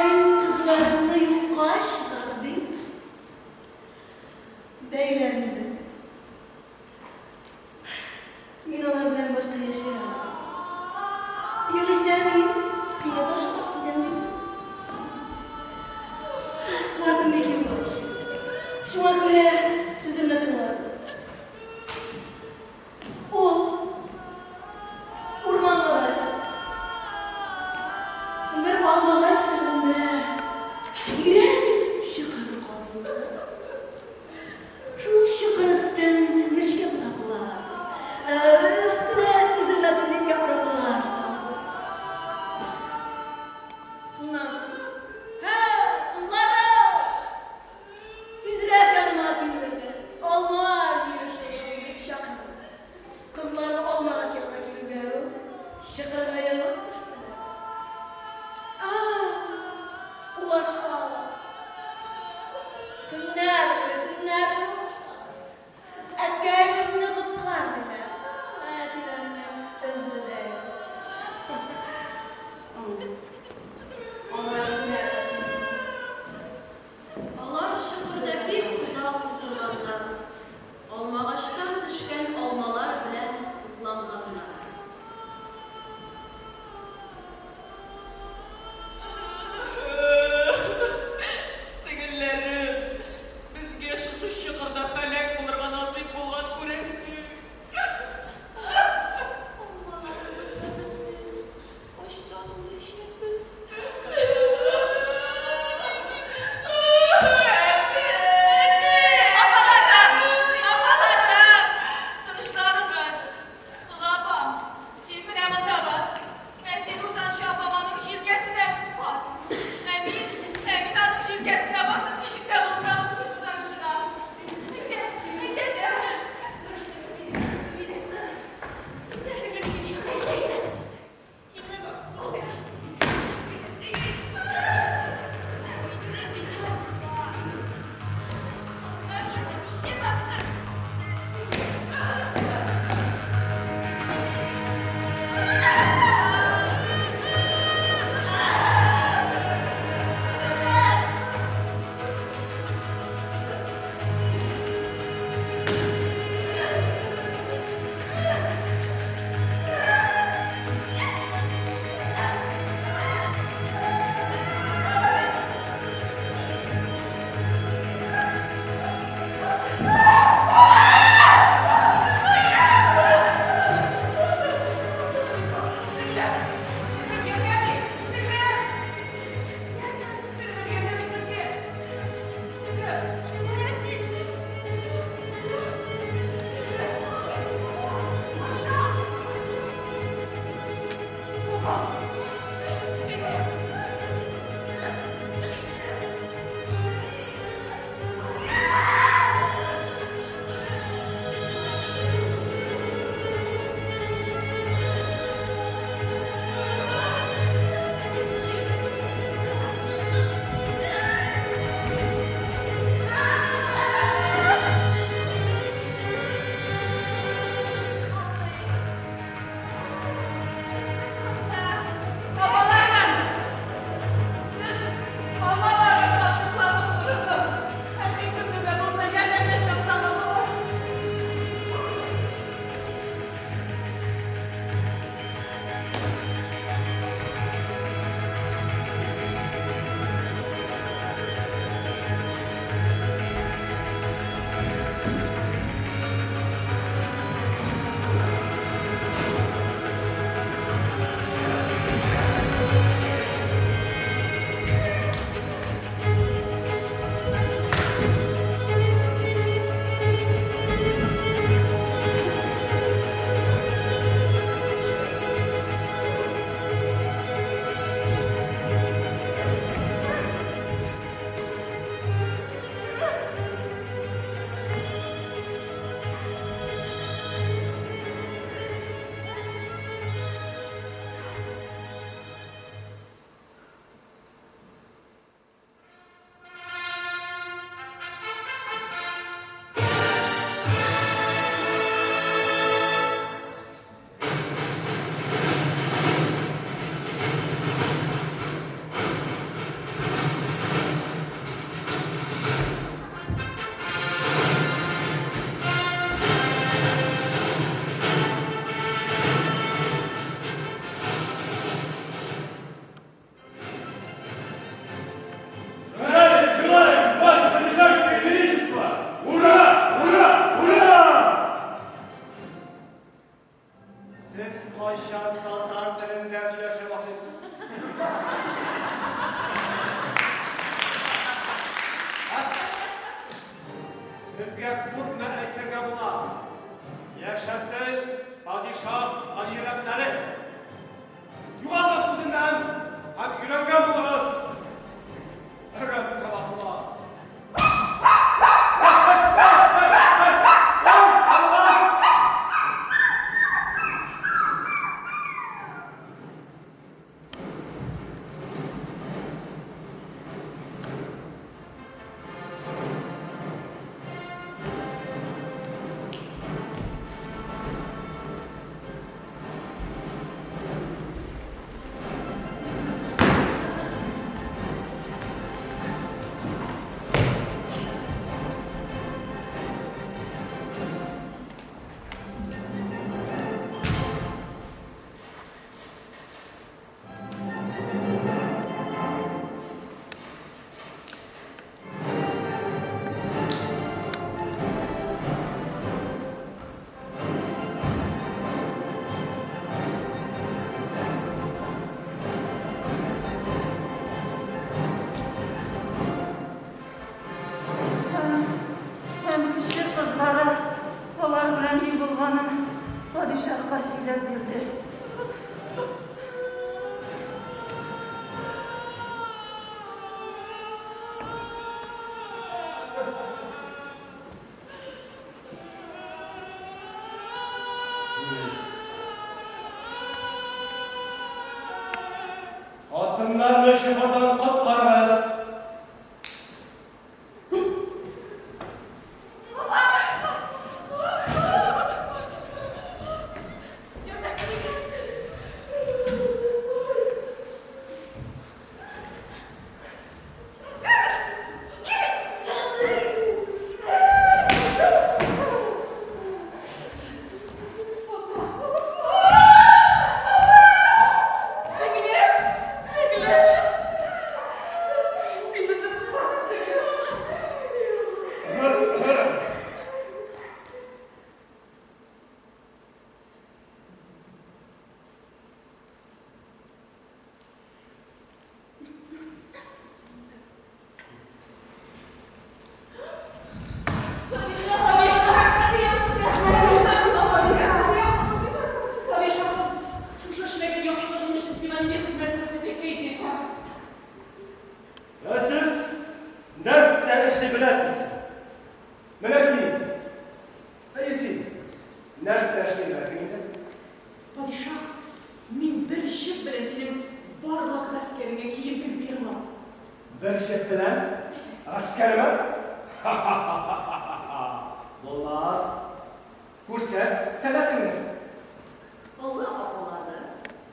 Әнкәй кызларыңны юкка чыгар, дип бәйләнде. Мин алар белән башка яши алмыйм. Югыйсә мин сине ташлап китәм, диде. Картым бик юаш. Шуңа күрә сүземне тыңлады. Ул урманга барды. Бер алмагач төбендә тирән чокыр казылды. Шул чокыр өстен нечкә ботаклар, өстенә сөзелмәсен дип яфраклар салды. Шуннан соң, Һә, кызларым! Тизрәк яныма килегез! Хатыннарны чокырдан коткарыгыз! Сеңлем! Сеңлем! Син безне коткардың, сеңлем! Падишаһым, шушы эшләгән яхшылыгың өчен сиңа нинди хезмәт күрсәтергә идем? Ә сез нәрсә эшли беләсез? Менә син, әйе син, нәрсә эшли беләсең инде? Падишаһ, мин бер җеп белән синең барлык гаскәреңә кием тегеп бирә алам. Бер җеп белән гаскәрмә? Ха-ха-ха-ха-ха! Булмас. Күрсәт сәләтеңне. Олы апалары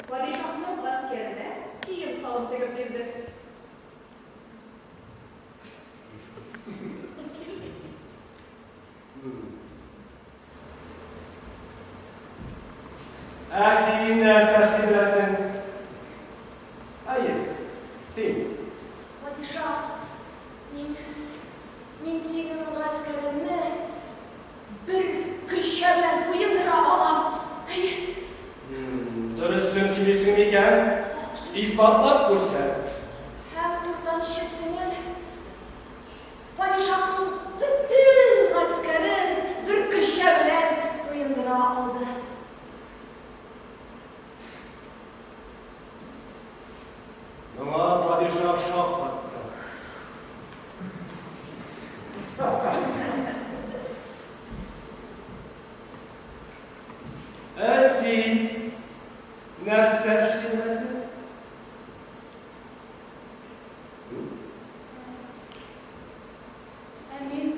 падишаһның гаскәренә кием-салым тегеп бирде. Ә син нәрсә эшли беләсең? Әйе, син. Падишаһ, мин, мин синең гаскәреңне бер көлчә белән туендыра алам. Әйе. Дөресен сөйлисең микән? Исбатлап күрсәт. Һәм уртанчы сеңел Падишаһның бөтен гаскәрен бер көлчә белән туендыра алды. Моңа падишаһ шаккатты. Ә син нәрсә эшли беләсең? Ә мин.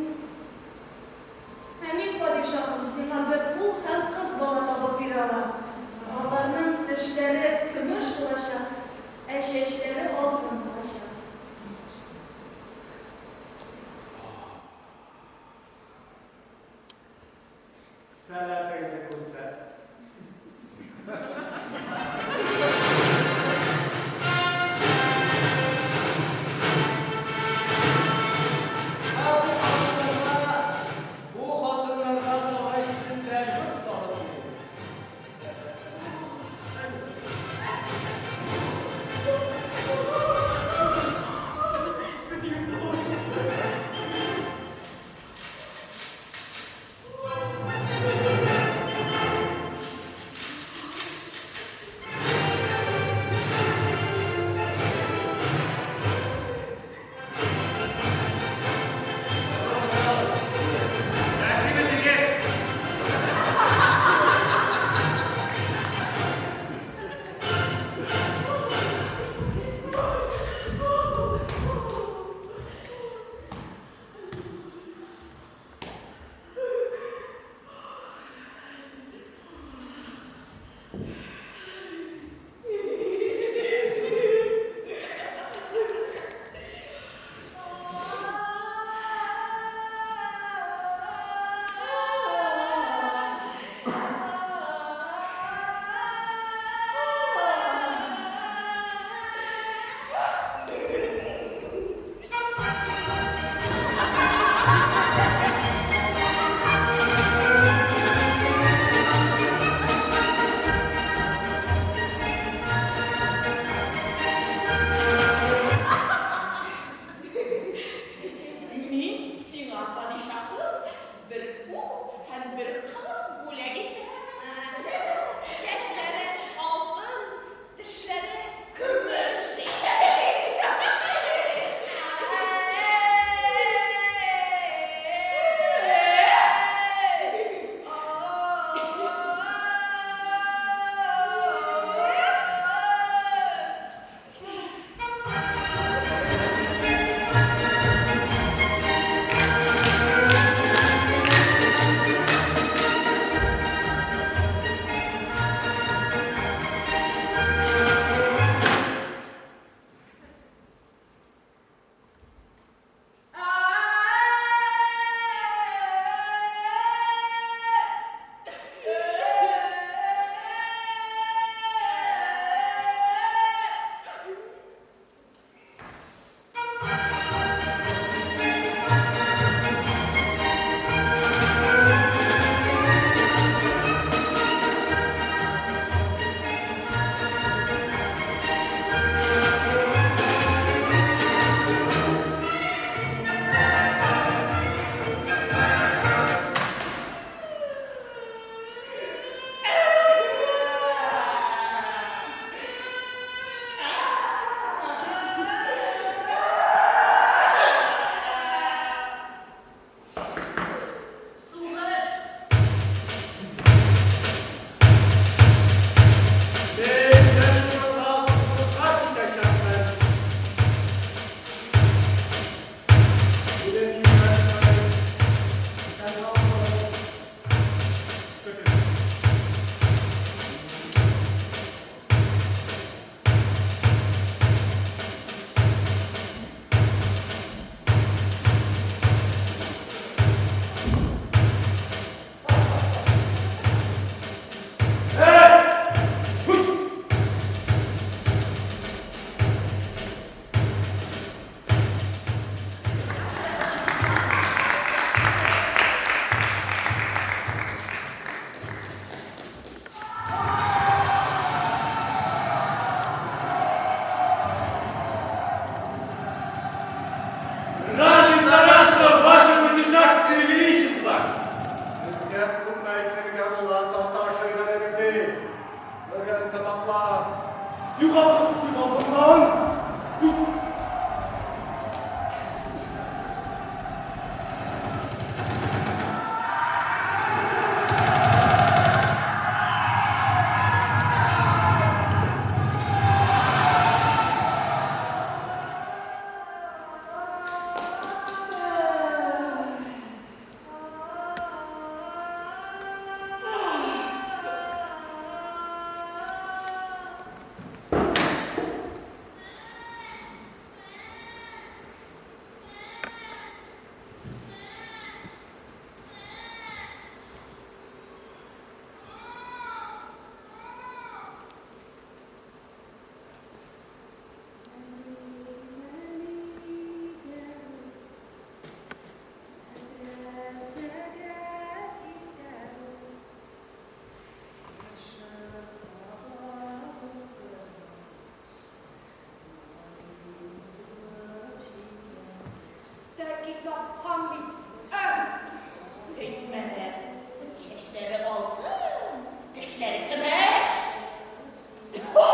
Ә мин, падишаһым, сиңа бер ул һәм кыз бала табып бирә алам. Аларның тешләре көмеш булачак, ә чәчләре алтын булачак. Сәләтеңне күрсәт. Ә бу хатыннарга, бу хатыннарга сарай читендә йорт салып бирегез. Мин сиңа, падишаһым, бер ул һәм бер кыз бүләк итәм. Чәчләре алтын, тешләре көмеш, ди. тапкан бит. Әм! Әйтмә дә, чәчләре алтын, тешләре көмеш. Тьфу!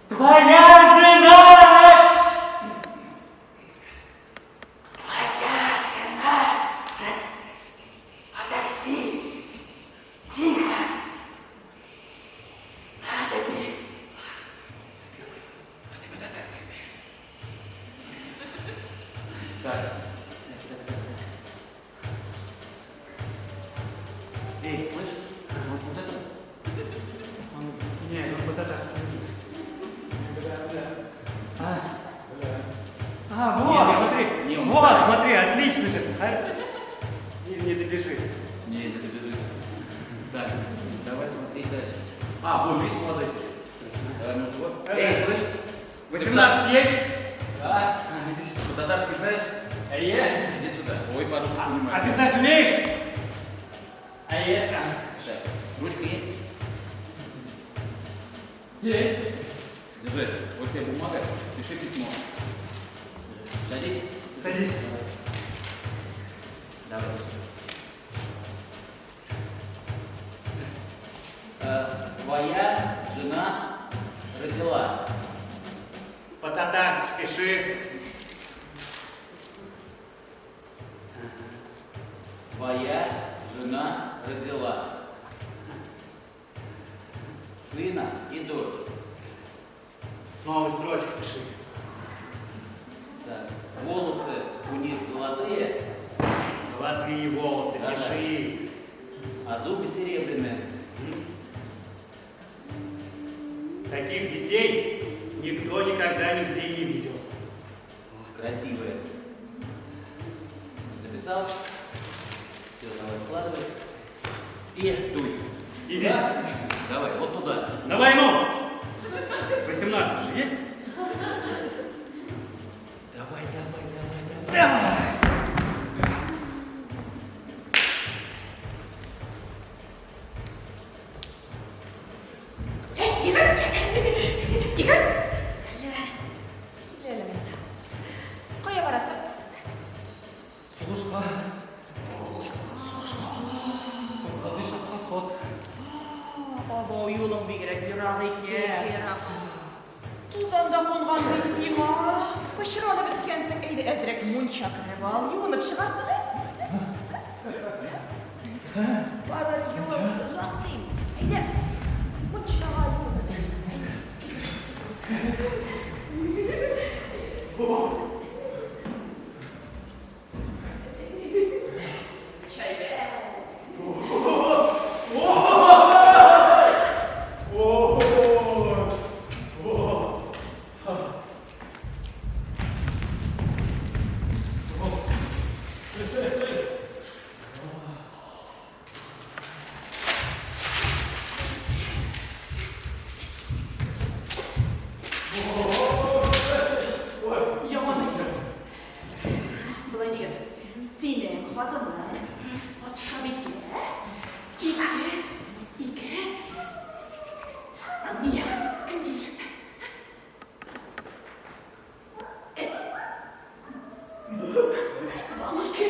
Твоя жена! Твоя жена! Подожди! Тихо! Надо без... Так. Эй, слышь, может вот это? Не, ну по-татарски язык. А, а, вот, Не, смотри, не, он вот, старый. смотри, отлично же. А, не, не добежит. Не, не добежит. Так, давай смотреть дальше. А, вот, видишь, молодой сидит. Давай, ну вот. Эй, слышь? 18 есть? Да? По-татарски знаешь? Е. Иди сюда. Ой, по-русски А понимаю. писать умеешь? А е. Так, ручка есть? Есть. Держи. Вот тебе бумага, пиши письмо. Садись. Садись. Давай. Твоя жена родила. По-татарски пиши. Твоя жена родила сына и дочь. С новой строчки пиши. Так. Волосы у них золотые, Золотые волосы, Да-да. пиши. а зубы серебряные. Таких детей никто никогда нигде не видел. Красивые. Написал? Все, давай складывай. И дуй. Иди. Да? Давай, вот туда. На войну! 18 же есть? Давай, давай, давай, давай. Давай! Эй, егет! Егет! Кил әле монда. Кая барасың? Сугышка. Сугышка. Падишаһка хат. Абау, юлың бигрәк ерак икән. Ерак. Тузанда кунган бит сиңа. Пычранып беткәнсең. Әйдә, әзрәк мунча кереп ал, юынып чыгарсың, ә? Барыр юлым озак дим. Әйдә, мунчага юынып. Әйдә. Чәйбәк. Яман әйтәсең. Болай диген, синең хатының патшабикә, ике, ике, Нияз, кем диләр? Ике.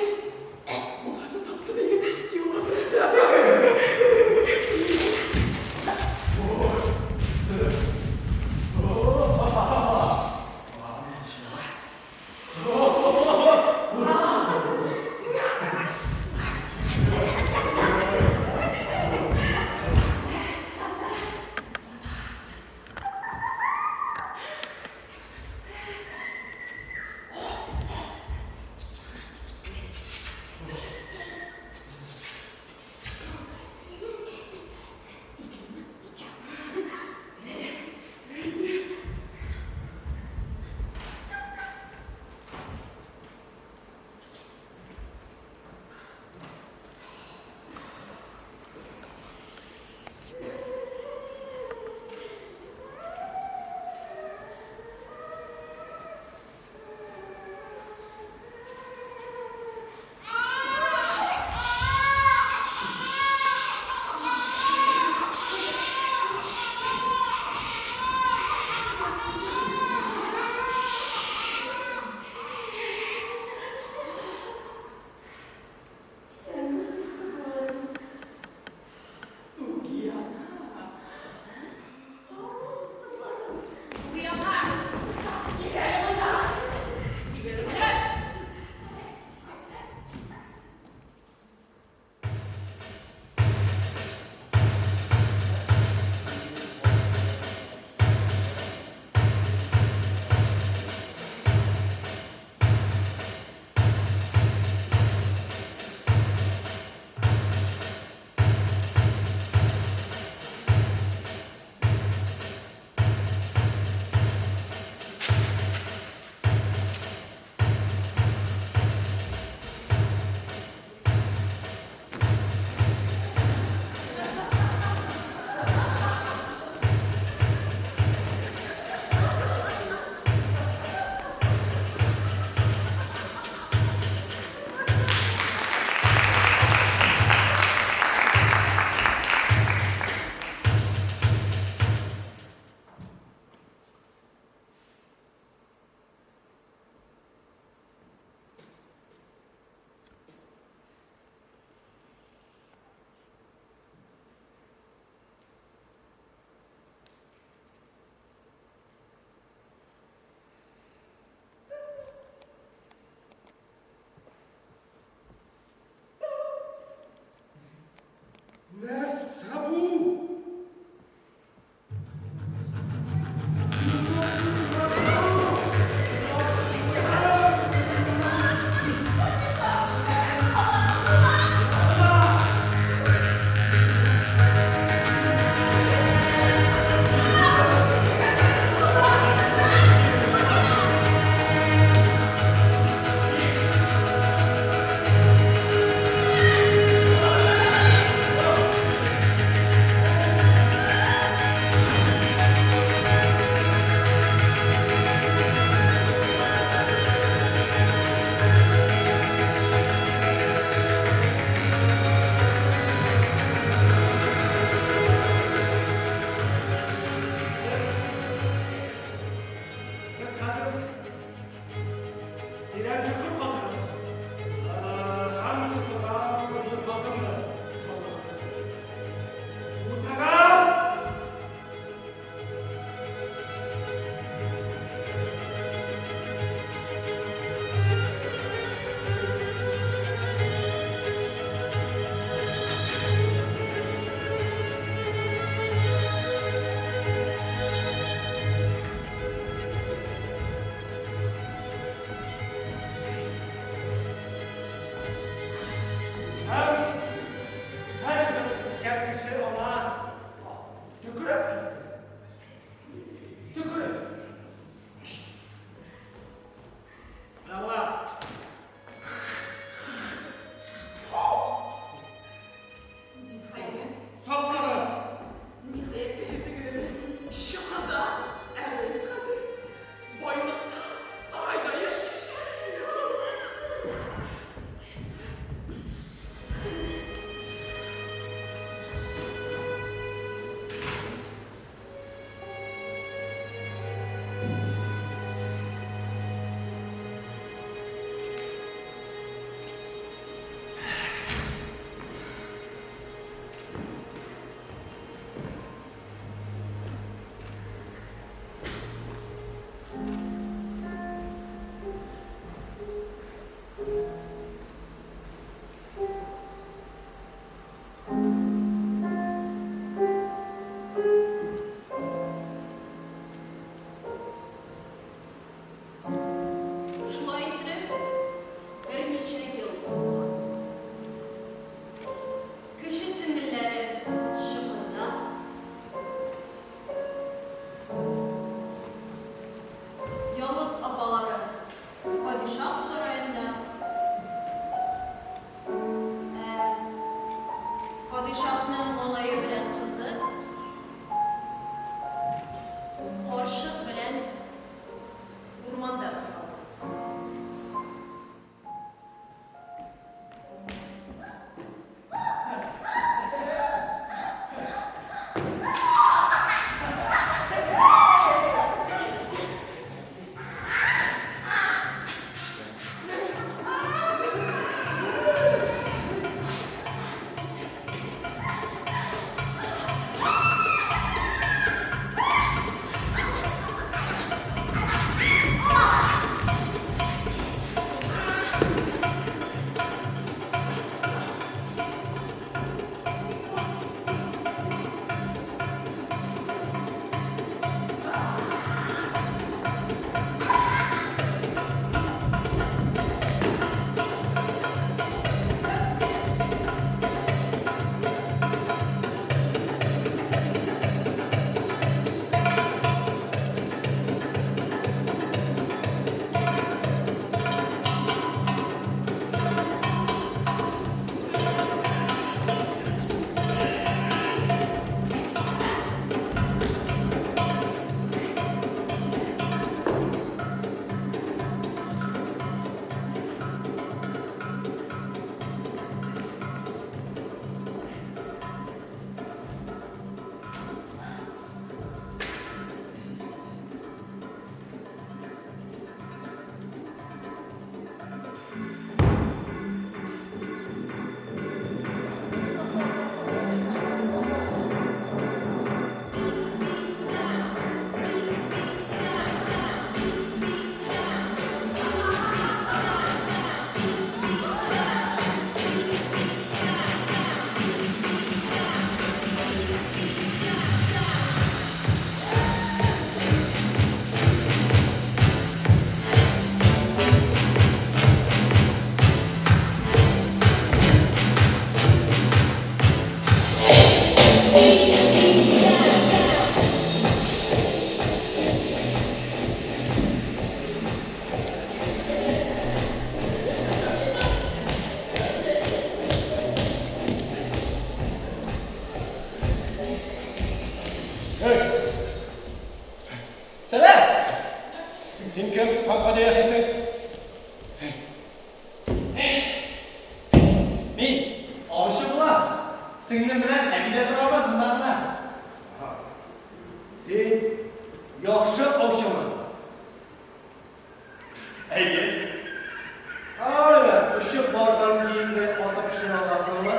очып барган киекне атып төшерә аласыңмы?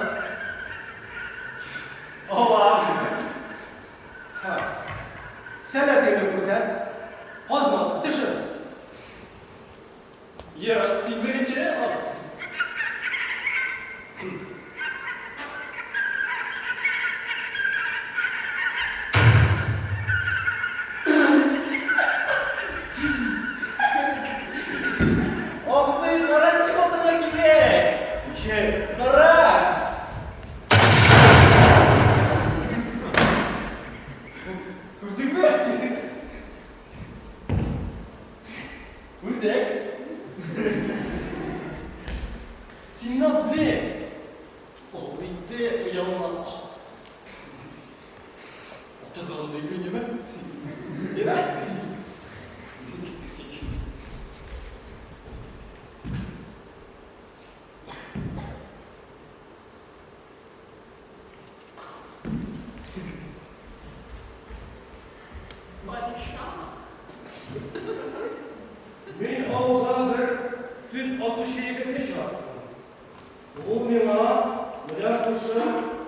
Алам. Һа. Сәләтеңне күрсәт. Казны атып төшер. Я, син беренче ат. Абзый, кара ничек атырга кирәк. Ничек? Кара. Күрдеңме? Үрдәк. Син блин. Ул инде оялма. Атырган өйрәнеме? Падишаһ. Мин авылда бер төз атучы егетне очраттым. Ул миңа менә шушы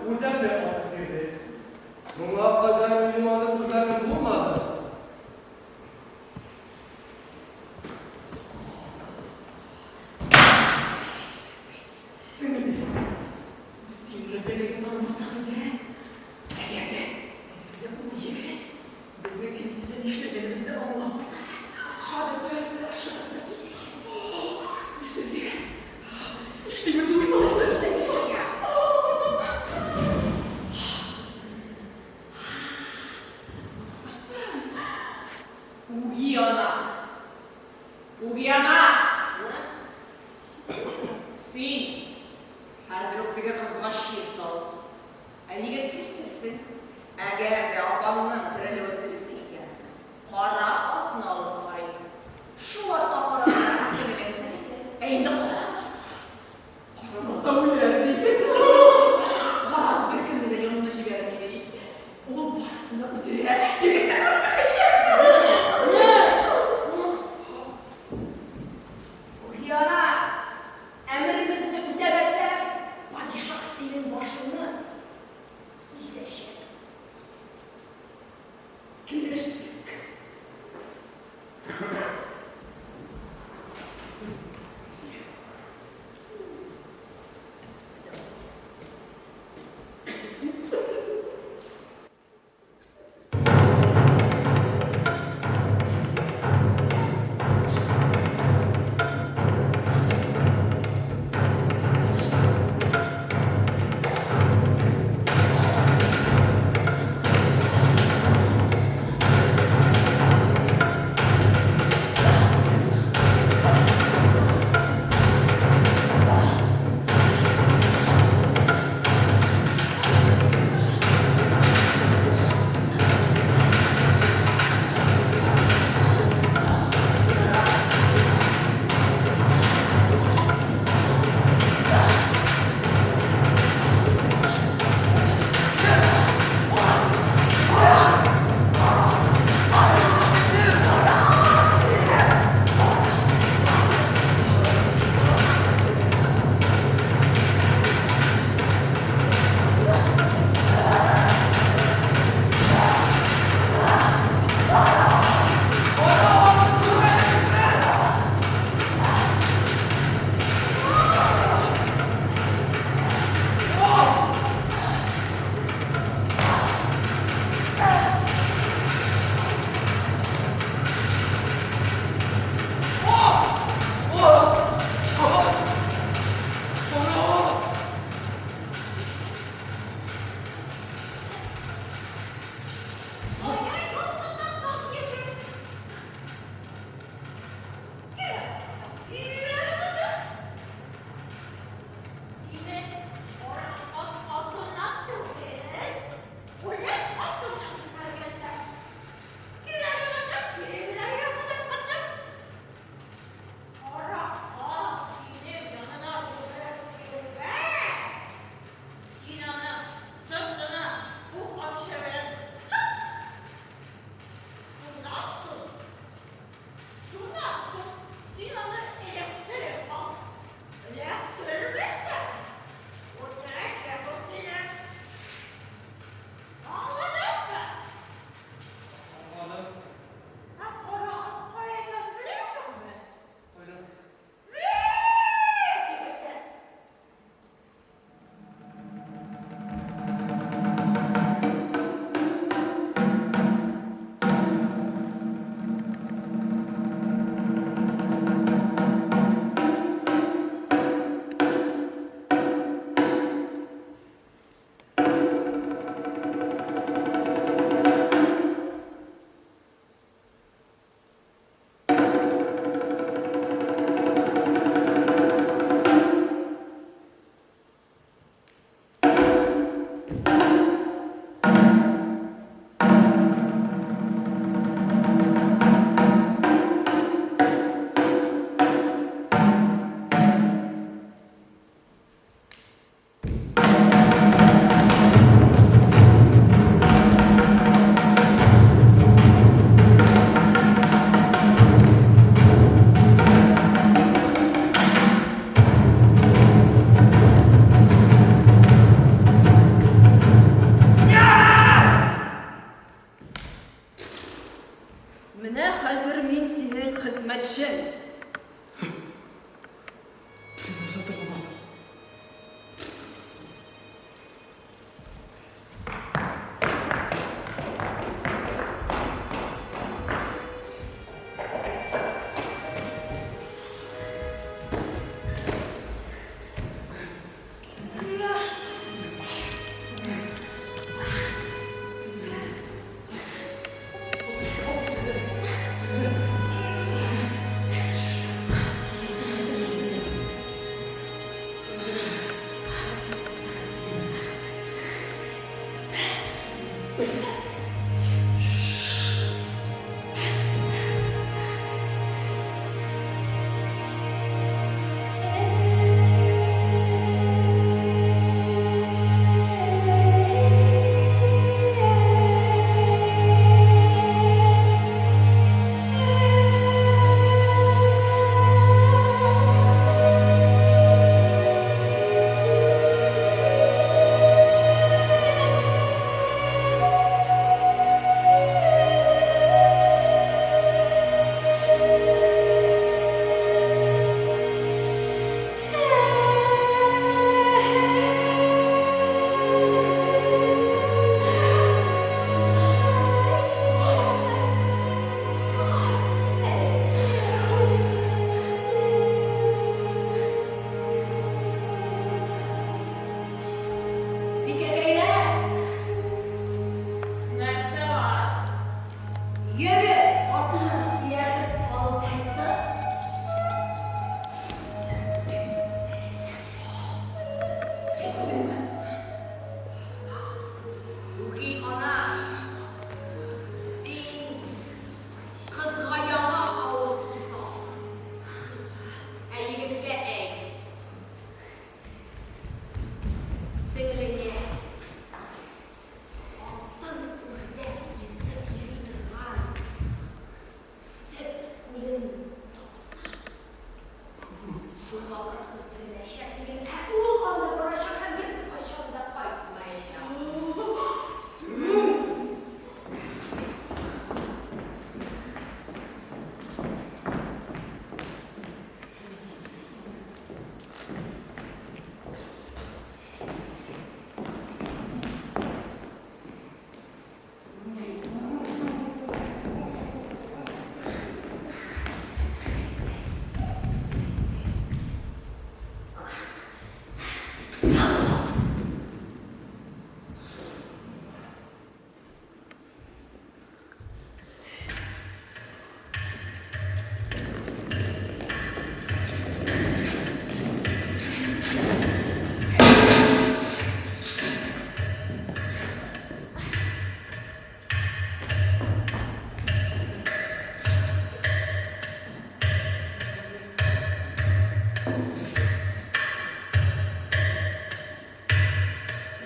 үрдәкне атып бирде. Моңа кадәр минем аны күргәнем булмады. Сеңлем, син моны бәлагә тарымасаң иде. Әгәр дә, әгәр дә ул егет безнең икебезнең нишләгәнебезне аңламаса, патша безне башыбызны кисәчәк. Нишләргә? Нишлибез, уйлап. Нишләргә? Үги ана. Үги ана! Син хәзер үк теге кызга чир сал. Ә егеткә әйтерсең, әгәр дә апаңның терелүен телисең икән, кара атны алып кайт. Шул атка караса, сеңлең терелер. Ә инде карамаса, карамаса үләр ди. Кара ат беркемне дә янына җибәрми ди. Ул барысын да үтерә, егетне үтерәчәк. Үги ана, әмеребезне үтәмәсәң, падишаһ синең башыңны кисәчәк. Килештек.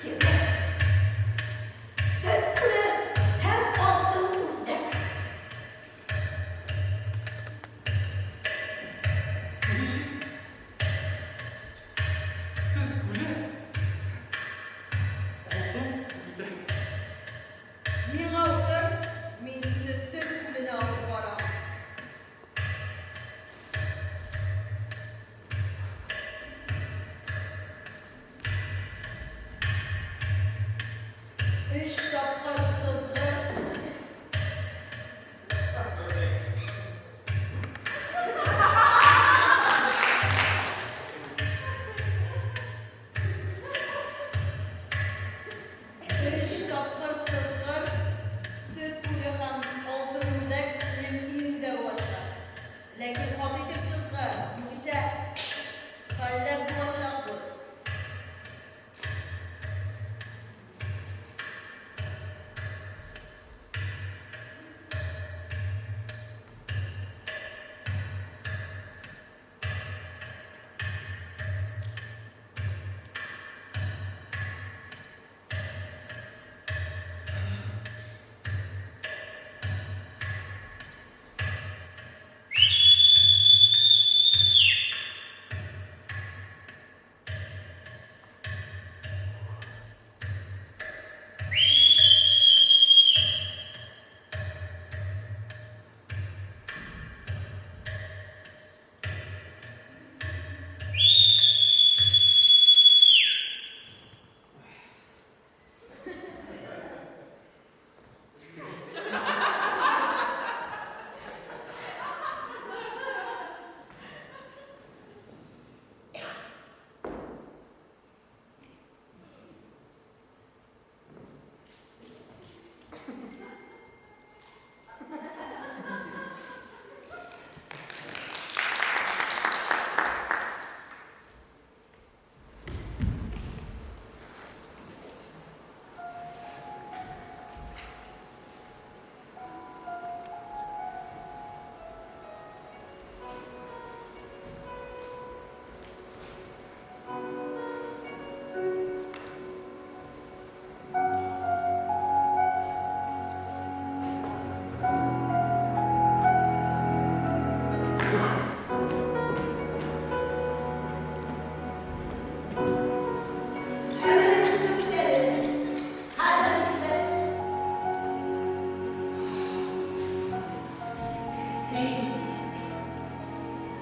Егет, сөтле һәм алтын үрдәк. Ничек? Сөт күле? Алтын үрдәк. Миңа утыр, мин сине сөт күленә алып барам. Өч тапкыр сызгыр. Өч тапкыр сызгыр, сөт күле һәм алтын үрдәк синең өеңдә булачак. Ләкин каты итеп сызгыр, югыйсә һәлак булачакбыз. Ә менә төпләре. Хәзер нишләрсез? Син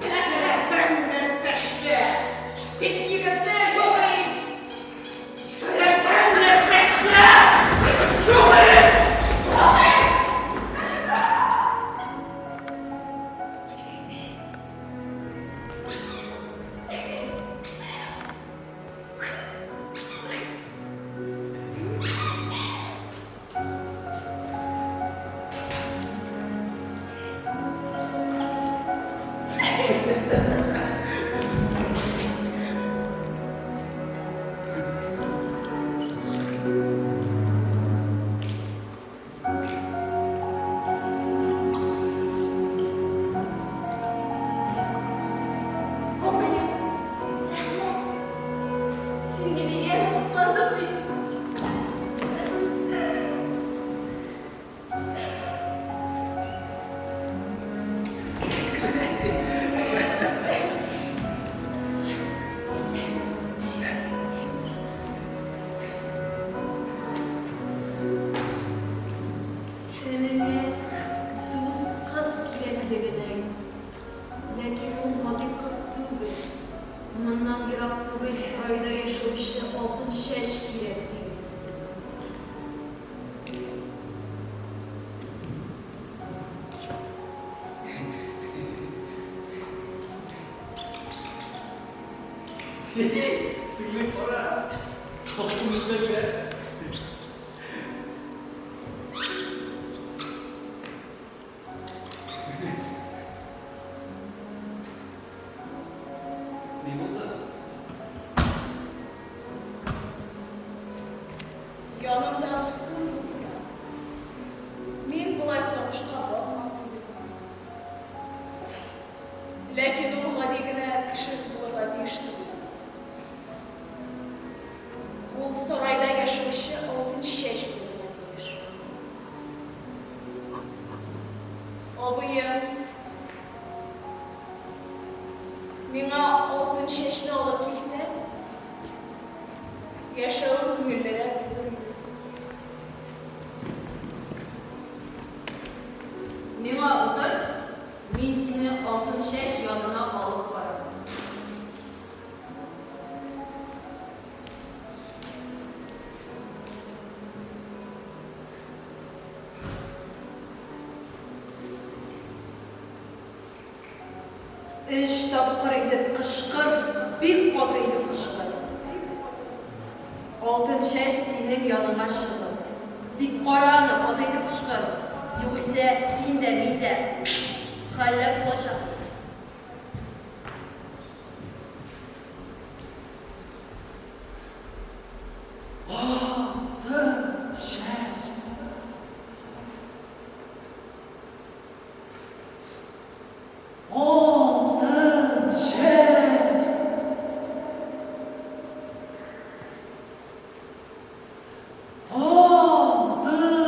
теләсәң нәрсә эшлә. Тик егетне юк ит! Теләсәң нәрсә эшлә. Юк ит! Бабаем, рәхмәт. Син мине янә коткардың бит. Энеңә дус кыз кирәклеген әйт. Ләкин ул гади кыз түгел. Моннан ерак түгел сарайда яшәүче Алтынчәч кирәк, диген. Сеңлем, кара. Таптым үзбәкне. Ни булды? Янымда дустым булса, мин болай сагышка батмас идем. Ләкин ул гади генә кеше булырга тиеш түгел. Ул сарайда яшәүче Алтынчәч булырга тиеш. Абыем, миңа Алтынчәчне алып килсәң, яшәвем күңеллерәк булыр иде. Миңа утыр, мин сине Алтынчәч янына алып барам. Өч тапкыр итеп кычкыр, бик каты итеп кычкыр. Алтынчәч синең яныңа чыгыр. Тик кара аны, каты итеп кычкыр. Югыйсә, син дә, мин дә һәлак булачакбыз. Алтынчәч! Алтынчәч! Алтынчәч!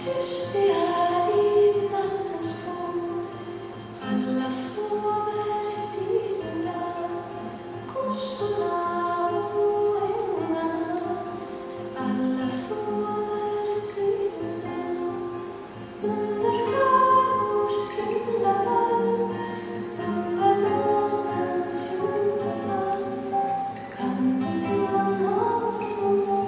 Tyst det är i nattens bro. Alla sover stilla. Kossorna och ängarna. Alla sover stilla. Under stjärnors himlavalv. Under månens jordafall. Kan de drömma och sova.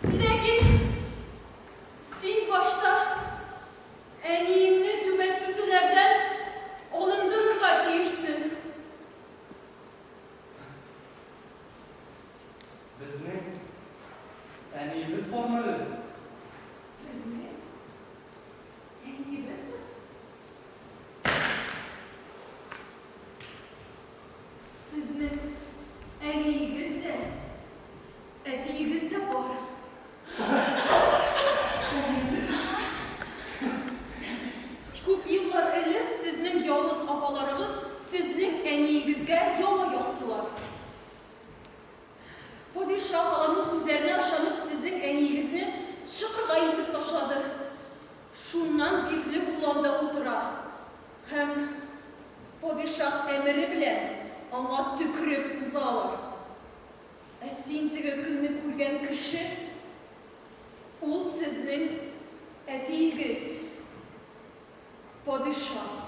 Ләкин син башта әниеңне түбәнсетүләрдән алындырырга тиешсең. Безнең әниебез бармы әле? Безнең әниебезме? Сезнең әниегез дә, әтиегез дә бар. Күп еллар элек сезнең явыз апаларыгыз сезнең әниегезгә яла яктылар. Падишаһ аларның сүзләренә ышанып сезнең әниегезне чокырга илтеп ташлады. Шуннан бирле ул анда утыра һәм падишаһ әмере белән аңа төкереп узалар. Ә син теге көнне күргән кеше, ул сезнең әтиегез, падишаһ.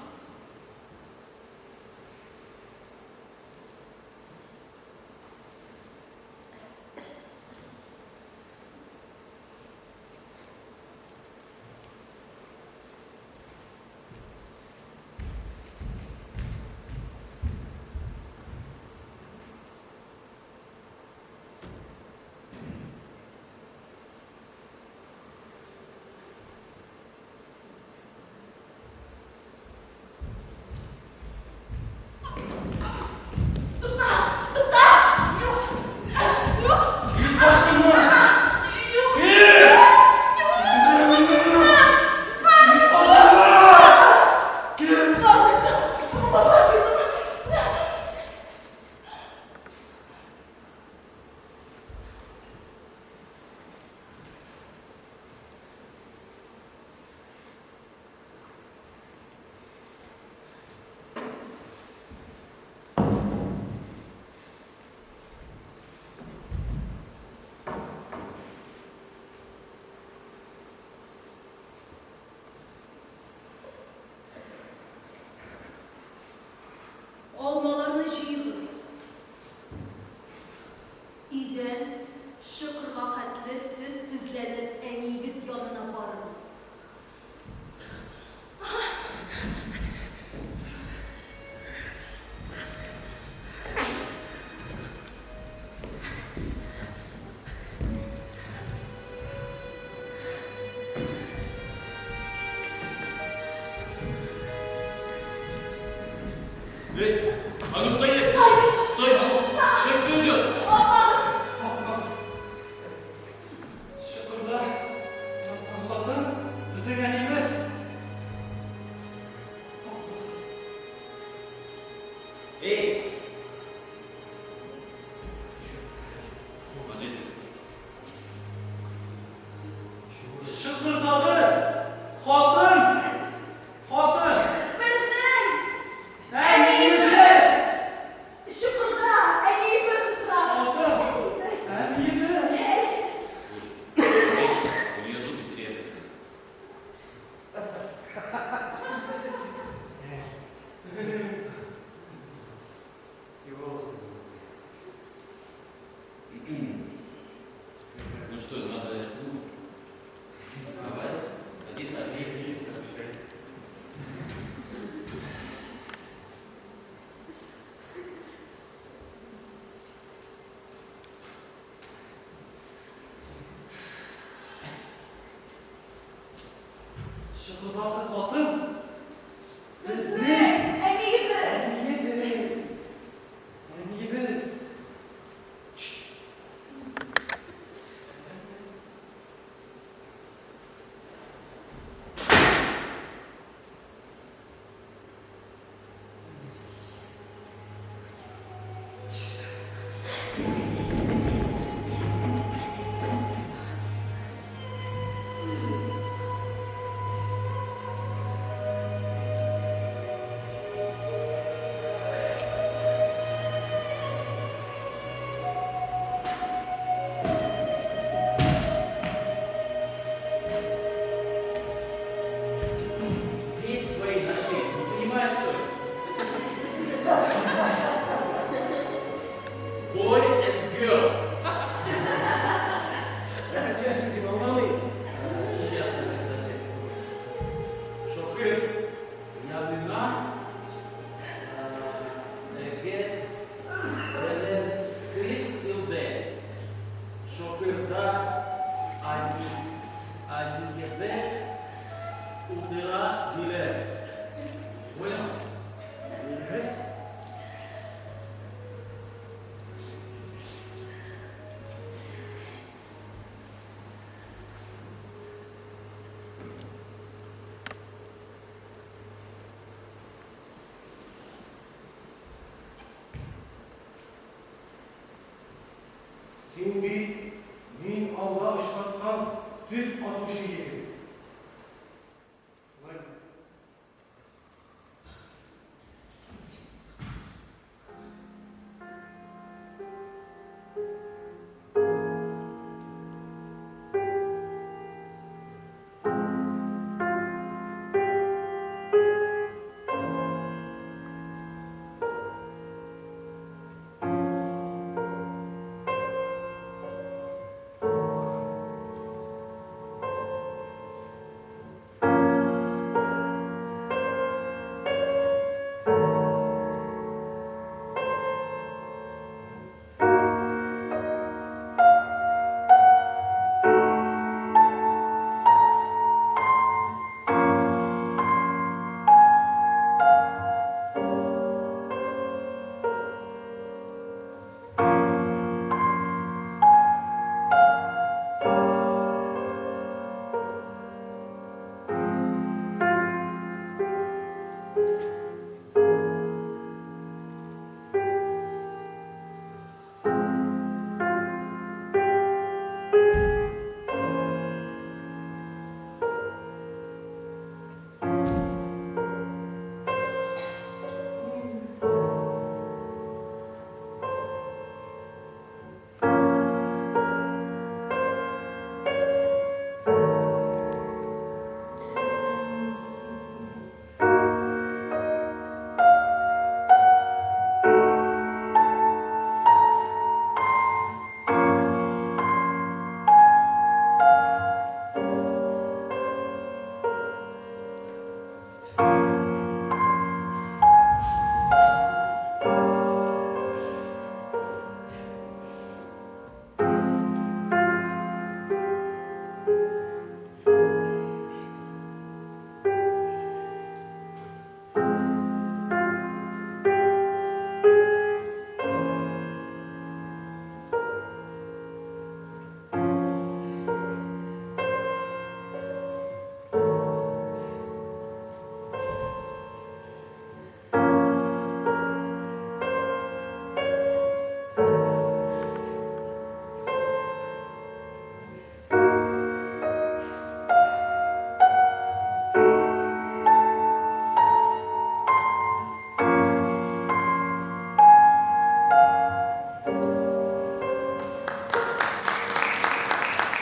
Тукта! Тукта! Юк! Юк! Кит башымнан! Юк! Кит! Юк! Кит башымнан! Кит! Бармыйсың! Бармыйсың! Алмаларны җыегыз. Өйдән чокырга хәтле сез тезләнеп әниегез янына барыгыз. Эй, а ну стоять! Стой! Стой, кто идет? Апагыз! Апагыз. Чокырда яткан хатын безнең әниебез. Апагыз. Эй! Подожди. Чокырдагы хатын! Хатын! Безнең Әниебез! чокырда әниебез утыра. Хатын! Әниебез. Әниебез! Эй, у нее зубы серебряные. И волосы золотые. Ну что, надо... Ну, давай. Садись, садись. Садись, общай. Чокырдагы хатын Безнең әниебез. Әниебез. Әниебез. Син бит мин ауда очраткан төз атучы егет.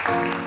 Шулаймы?